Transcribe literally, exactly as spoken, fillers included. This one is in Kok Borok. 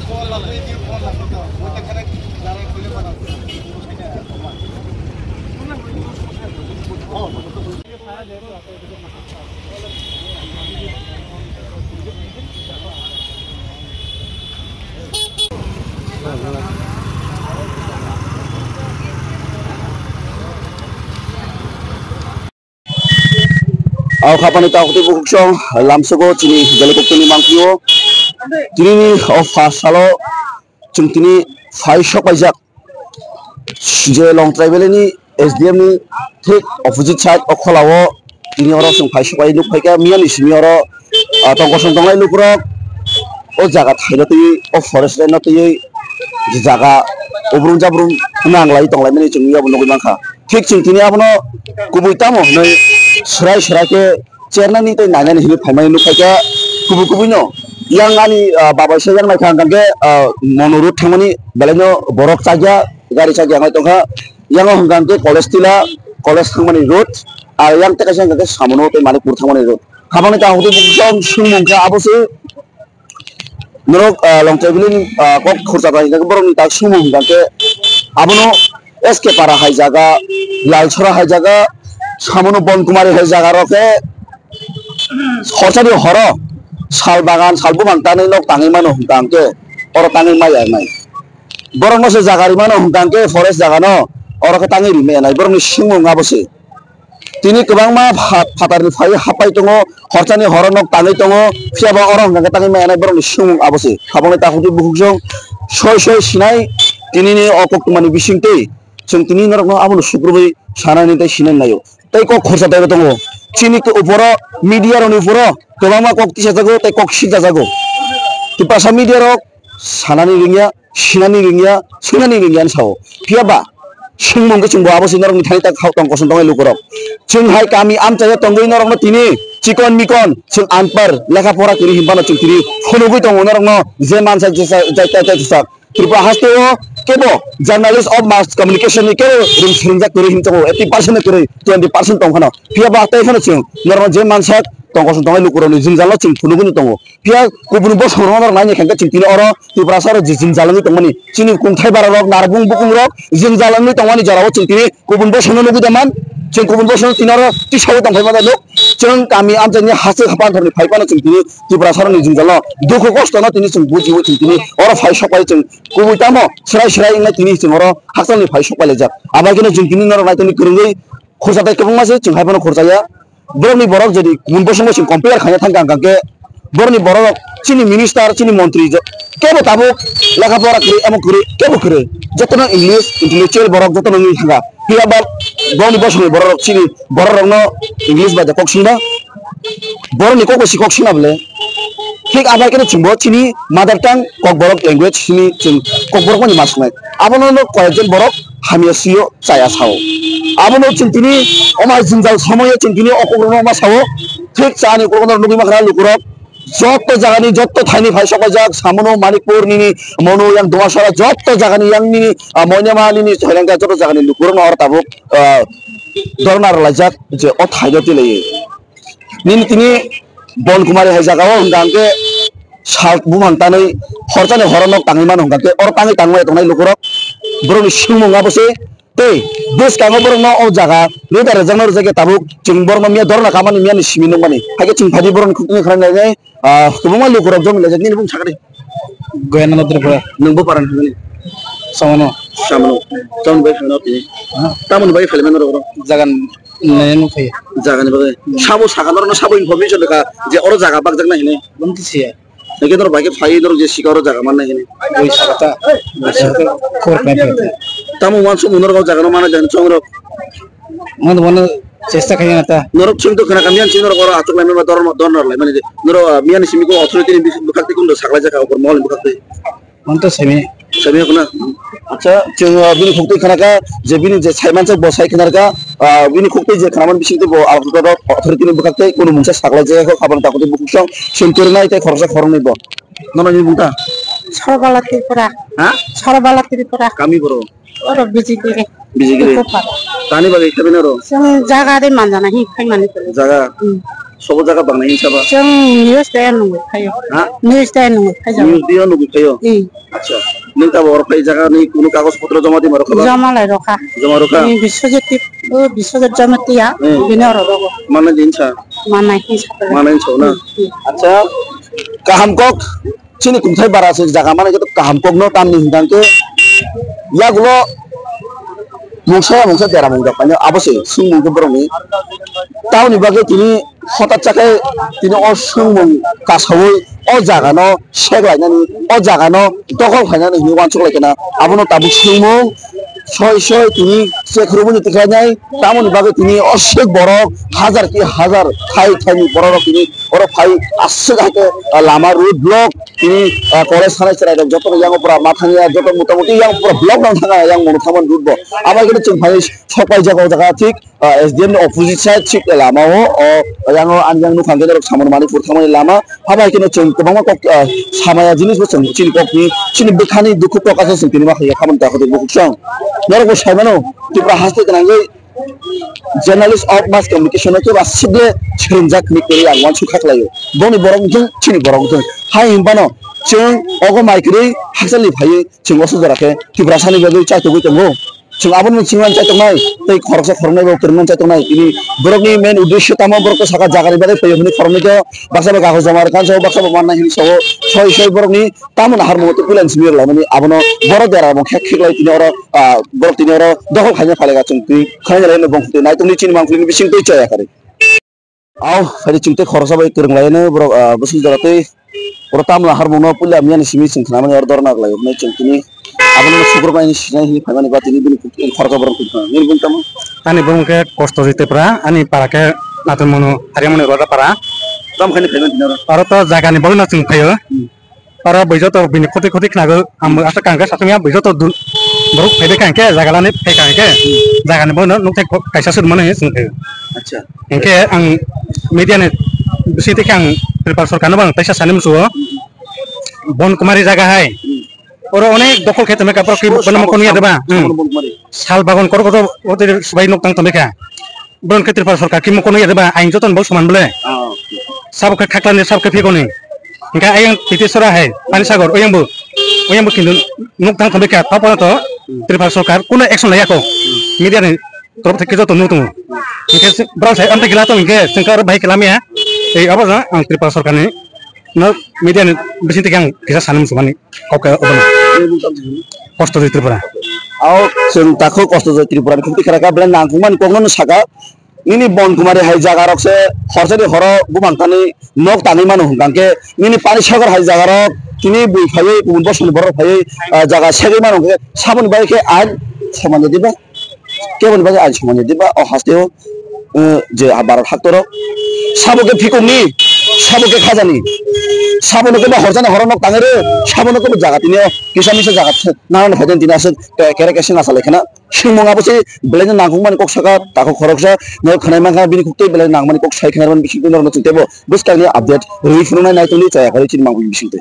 Ang khapani takhuk tei bukhuk song lamsogo chini Jalikokto ni mangpili o. Tini ni o first salo chwng tini phai sok paijak je Longtrai Valley ni S D M ni thik opposite side o khola o tini oro chwng phai sok pai nuk phaikha miya ni simi oro, ah, tongkosong tongnai lukurok o jaga thaino twi o forest line no twi je jaga ubrum jabrum nanglai tonglaimani chwng yabo nugwi mankha. Thik chwng tini abono kubui tamo hwnwi swrai swrai khe chernani tei nainani hinwi phaimani nukphaikha kubui kubui no. Yang ani, ah, babaisa yang naikha hwnkha khe, ah, Mono road thangmani belai no borok chakya gari chakya wngnai tongkha. Yang o hwnkha khe college tila, college thangmani road, ar yang tei kaisa hwnkha khe Samono tei Manikpur thangmani road. Habangni tang hwtwi bwswk swngmung khe abo se. Norok, ah, Longtrai Valley ni, ah, kok khursa bai hingkha khe borok ni tak sumung hingkha khe abono S K Para hai jaga, Lalsora hai jaga, Samono Bonkumari hai jaga rok khe horsani horo sal bagan, sal bumang tanwi nok tangwi mano hingkha khe oro tangwi maya nai. Borok no se jaga ri mano hingkha khe forest jaga no oro khe tangwi ri maya nai. Borok ni sumung abo se. Tini kwbangma pha-, phatarni phaiwi hapai tongo, horchani horo nok tangwi tongo, phiya ba oro hwnka khe tangwi maya nai borokni sumung abo se. Habangni takhuk tei bukhuk song soi soi sinai tinini o koktwmani bisingtwi chwng tini norokno abono sukrubwi sanani tei sinani naio. Tei kok khorsa teibo tongo. Chini uporo media rokni uporo kwbangma kok tisajago tei kok sikjajago. Tiprasa media rok sanani rwngya, sinani rwngya, swinani rwngya hinwi sao. Phiya ba swngmung khe chwngbo abo se norokni thani tak khao tong kosom tongnai lukurok. Chwng hai kami amchaio tongwi norokno tini chikon mikon chwng anpar lekha pora kwrwi hinphano chwng tini phunugwi tongo norokno je mansa jesa jai tai tai jesa. Tripura hasteo kebo journalist of mass communication ni kebo rwng swrwngjak kwrwi hinwi tongo, eighty percent kwrwi twenty percent tongphano. Phiya ba tei phano chwng norokno je mansa tong kosom tongnai lukurokni jwngjalo chwng phunugwi tongo. Phiya kubun bosong rok naina khe chwng tini oro Tiprasa rok je jwngjal wngwi tongmani, chini kungthai bara rok, narbung bukung rok jwngjal wngwi tongmani jora o chwng tini kubun bosong no nugwi da man, chwng kubun bosong no tini oro tisawi tongphai mano nuk, chwng kami amchaini hachwk panthor ni phai phano chwng tini Tiprasa rok ni jwngjal no dukhu kosto no tini chwng bujiwi chwng tini oro phai sok pai chwng kubui tamo swrai swrai wngwi tini chwng oro hakchal ni phai sok pai laijak. Abo hai kheno chwng tini norok naitongni kwrwngwi khursa tei kwbangma se chwng hai phano khursa ya. Borokni borok jodi kubun bosongbo chwng compare khaina thangkha, hwnkha khe borokni borok chini minister, chini montri jo-, kebo tabuk lekha pora kwrwi, amo kwrwi, kebo kwrwi. Jotono English intellectual borok jotono wngwi thangkha. Phiya ba borokni bosongni borok rok chini borok rokno English bai da kok swngna. Borokni kok bai si kok swngna bole. Thik abo hai kheno chwngbo chini mother tongue Kokborok language hwnwi chwng Kokborok mani ma swknai. Abono no koyekjon borok hamya sio chaya sao. Abono chwng tini omo hai jwngjal somoyo chwng tini o kokrokno ma sao. Thik chani kokrokno nugwi mankha lukurok. Jotto jagani, jotto thaini phai sok paijak, Samono, Manikpur nini, Mono, yang Dumasora, jotto jagani, yang nini, ah, Moinema nini, Hoilangka, jotto jagani lukurokno oro tabuk, ah, dorna rwlaijak je o thaino twilaio. Nini tini Bon Kumari hai jagao hwnkha hwnkhe sal bumang tanwi horchani horo nok tangwi mano hwnkha khe oro tangwi tangwi tongnai lukurok borokni swngmung abo se tei bwskango borokno o jaga leader rwjakno rwjakya tabuk chwng borokno miya dorna kamani miya ni simi nukmani hai khe chwng phaidi borokni khukni khwlai nai nai, ah, kwbangma lukurok jomai laijak nini bumung sakha di. Goyana Tripura. Nwng bo para ni hwnmani? Samono. Samono. Tamoni bai phaimano? Ha? Tamoni bai phaimano rok? Jagan naina nukphai. Jagani bagwi. Hmm. Sabo sakha norokno sabo information rwkha je oro jaga bakjaknai hinwi. Bumtwi siya. Hwnkhe norok bai khe phai norok je sikha oro jaga mannai hinwi. Bui sakha ta. Bui sakha ta. Khobor khai phai ta. Tamo uansuk norok o jaga no mana jani chong rok. Mano mano chesta khai na ta. Norok chwng to khna kami ang chini norok oro achuk lai mani ba dor dor nor lai mani je. Norok, ah, miya ni simi ko authority ni bwkhak twi kun do saklai jakha upor mol ni bwkhak twi. Manto semi. Semi khna. Acha, chwng, ah, bini khuk twi khna kha je bini je sai manchak bo sai khna kha, ah, bini khuk twi je khna man bising twi bo authority ni bwkhak twi kunu mungsa saklai jakha kho khabang ta khuk twi bukhuk song chwng kwrwngnai tei khoroksa khoroknwi bo. Nono ni bungta? Sarabala Tripura. Ha? Sarabala Tripura. Kami boro. Oro Bijigiri. Bijigiri. Eko para. Tani bagwi khabi noro? Chwng jaga de manjana hi khaimani tolo. Jaga? Hmm. Sobo jaga bang nai hinsa ba? Chwng news de nungwi phaio. Ha? News de nungwi phaio. News de nungwi phaio? Hmm. Acha. Nung tabo oro phai jaga ni kunu kagoj potro joma di maro kha ba? Joma lai rokha. Joma rokha? Hmm, Biswajit tip-, o Biswajit Jamatia, hmm, bini oro rogo. Mana hinsa? Mana hinsa. Mana hinsa na? Hmm, hmm. Acha. Kaham kok. Chini kungthai bara se jaga mani khe kaham kokno tamni hwnkhe yagulo mungsa ya mungsa dera mung jak paino abo se swngmung khe borokni. Tamoni bagwi tini hotat cha khe tini o swngmung kasaui o jagano sek lainani, o jagano dokhol khainani hinwi uansuk lai kheno abono tabuk swngmung. Soi soi tini chekhormani tikhlainai, tamoni bagwi tini aswk borok hajar ki hajar thai thaini borok rok tini oro phai aswk haikhe, ah, lama road block tini, ah, college thanai chwrai rok joto yang pura ma thangya joto motamuti yang pura block nang thanga yang mono thangmani road bo. Abo haikhe chwng phai sok paijak o jaga thik, ah, S D M ni opposite side thik lama o, o yang o ani yang nukha hwnkhe norok Samarmanipur thangmani lama. Abo hai kheno chwng kwbangma kok, ah, samaya jinis bo chwng chini kokni, chini bwkhani dukhu prokash chwng tini ma khlaiya khamani ta khato bukhuk chwng. Norok bo sai mano, Tripura haste gwnangwi journalist of mass communication no kebo aswk le swrwngjak hinwi kwrwi ang uansuk kha khlaio. Boni borok wngthung, chini borok wngthung. Hai hinphano chwng ogo mai kwrwi hakchalni phaiwi chwng o sujora khe Tiprasani bagwi chaitugwi tongo. Chwng abono chwngno chaitongnai, tei khoroksa khoroknai bo kwrwngno chaitongnai. Tini borokni main uddesyo tamo borok saka jagani bagwi phaio hwnwi khoroknwi khe baksa bo kagoj joma rwkha, baksa bo mannai hwnwi sao. Soi soi borokni tamo naharmung tei puilani simi rwlaimani abono borok dera bo khek khek lai tini oro, ah, borok tini oro dokhol khaina phailaiga chwng twi khaina laino bongkhortwi naitukni chini mangpili bising twi chaya kari. Au, phaidi chwng tei khoroksa bai kwrwng laino borok, ah, bwswk jora tei oro tamla harmungno puila miyani simi chwng khnamani oro dorna rwlaio hwnwi chwng tini abono sukrubnaini sinai hinwi phaimani ba tini bini khoroksa borok tongkha. Nini bung tamo? Ani bung khe Kosto Jitepra, ani para khe Nathumunu Hariamoni Rojapara. Tamo khaini phaimani tini oro? Oro to jagani bagwino chwng phaio. Hmm. Oro bui joto bini khoti khoti khnago, ang aswk kangkhe satung ya bui joto du-, borok phaibai kangkhe, jaga lani phai kangkhe, jagani bono nukthai ko-, kaisa sut mano hinwi chwng khe. Acha. Hinkhe ang media ni bising twi khe ang Tripura sorkar no bo ang teisa sani musugo. Bon Kumari jaga hai. Hmm. Oro onek dokhol khe tongmai kha, borok khe bono mokol nuya deba? Hmm. Sal bagon korok kotor o tei swbai nok tang tongmai kha. Borok khe Tripura sorkar khe mokol nuya deba? Ain joto ni bo soman bole. Ah. Sabo khe khaklani, sabo khe phikoni. Hinkhe ayang Titeswra hai, Pani Sagar, oyang bo, oyang bo kintu nuk tang tongbai kha, taphano to Tripura sorkar kuno action laiya kho. Media ni torof theke joto nuk tongo. Hinkhe se, borok sai amtwi kila tong hinkhe, chwng khe aro bahai kila maya. Tei abo no ang Tripura sorkar ni no media ni bising twi ang kisa sani muchung mani kok khe obo no. Kosto Joy Tripura. Ao chwng takhuk Kosto Joy Tripura ni khukti khara kha, belai nangkukmani kokno no saka. Nini Bon Kumari hai jaga rok se horsa ni horo bumang tani nok tangwi mano hwnkha khe, nini Pani Sagar hai jaga rok tini bui phaiwi kubun bosong ni borok phaiwi, ah, jaga segwi mano hwnkhe, saboni bagwi khe ain soman ya diba? Keboni bagwi ain soman ya diba? O haste o, uh, je ha Bharat haktorok sabo khe phikung ni, sabo khe khaja ni, sabo no khe ba horsa ni horo nok tangwi rw, sabo no khe bo jaga tini o kisa misa jaga nana phai tini aswk, eh, kere kese nasa lai khana. Swngmung abo se belai no nangkukmani kok saka, takhuk khoroksa no khwnai mankha, bini khuktwi belai nangmani kok sai khwnai mani bisingtwi norokno chwng teibo bwskangni update rwui phunuknai nai tongdi chaya kari chini mangpili bisingtwi.